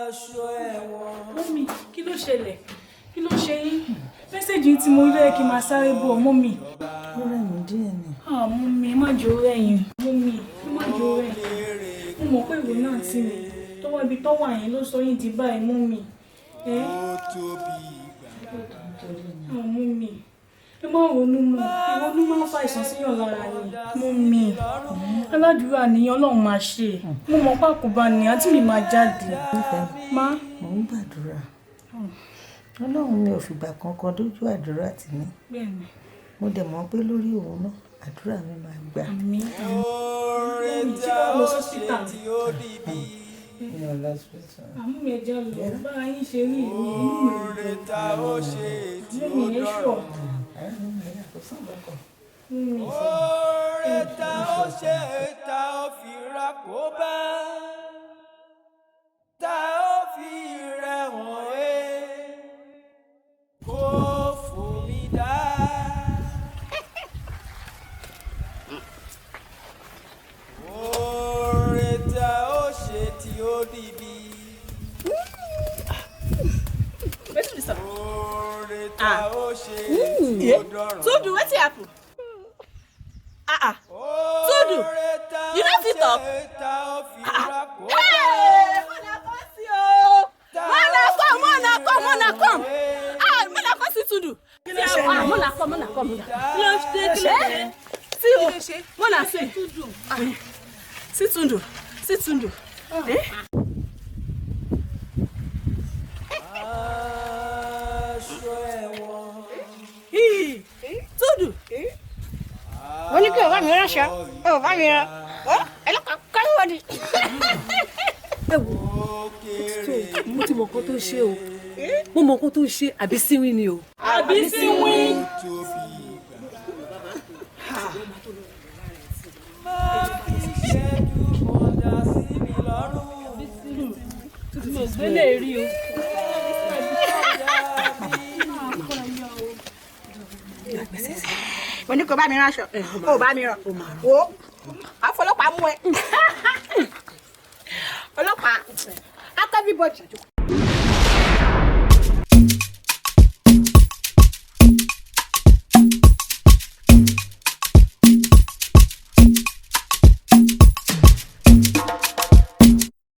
Aṣọ ẹ̀wọ̀n. Mummy, kí ló ṣẹlẹ̀? Kí ló ṣe yín? Message tí mo rí ló yẹ kí n máa sáré bọ̀, mummy. Ó rẹ̀ mí díẹ̀ ni. Ah, mummy, ẹ má jẹ́ ó rẹ̀ yín. Mummy, ẹ má jẹ́ ó rẹ̀ yín. Mo mọ̀ pé ìrònú àǹtí mi tó wá ibi tó wà yẹn ló sọ yín di báyìí, mummy. Ẹ́ ah, mummy, ẹ má ronú mọ́. Ìrònú máa ń fa àìsàn síyàn lára ni. Mummy, aládùúrà ni Ọlọ́run máa ṣe. Mo mọ̀ pé àkóbá ni àǹtí mi máa jáde. Nífẹ̀ẹ́ Má. Mò ń gbàdúrà. Ọlọ́run mi ò fìgbà kankan dójú àdúrà tì mí. Bẹ́ẹ̀ni. Mo dẹ̀ mọ̀ pé lórí òun náà, àdúrà mi máa gbà. Àmín. Oore Mummy, tá ṣé ká lọ ó sí ṣe hospital? tí ó dìbì. Mi ò lọ hospital. Àmú mi ẹja lọ, bára yín ṣe rí èmi, inú mi ò Oore dùn. tá ó ṣe tí ó Mummy, ẹ dọ̀rùn. ṣọ̀. Kò sí nǹkan kan. Mummy. Oore tá ó ṣe tá ó fi ra kó bá. Tá ó fi rẹ̀wọ̀n ẹ́. Kó fún mi dá. Oore tá ó ṣe tí ó dìbì. Wetin be this? Oore tá ó ṣe tí ó dọ̀rùn. Tundu, wetin happen? Ah ah. Tundu, Oore tá you no ó fit ṣe talk? tá ó fi ra kó bá. Hey, Mona come see o. Mona come, Mona come, Mona come. Ah, Mona come see Tundu. Ah, Mona come, Mona come, Mona. Kí ló dé? Kí ló dé? See o. Mona see. See Tundu. See Tundu. Eh? Aṣọ ẹ̀wọ̀n. Hii. Tundu. Mo ní kí o bá mi ránṣọ, o bá mi rán ọ ẹlọ́pàá kọ́ríwọ́ ni. Ẹ wo, mo ti mọ nǹkan tó ń ṣe o, mo mọ nǹkan tó ń ṣe. Àbí síwìn ni o. Àbí síwín. Má fi ṣẹ́jú kọjá sí mi lọ́rùn. Mi ò gbélé rí o. Mo ní kí o bá mi ránṣọ, o bá mi rán wo, àfọlọ́pàá mú ẹ, ọlọ́pàá akọ everybody.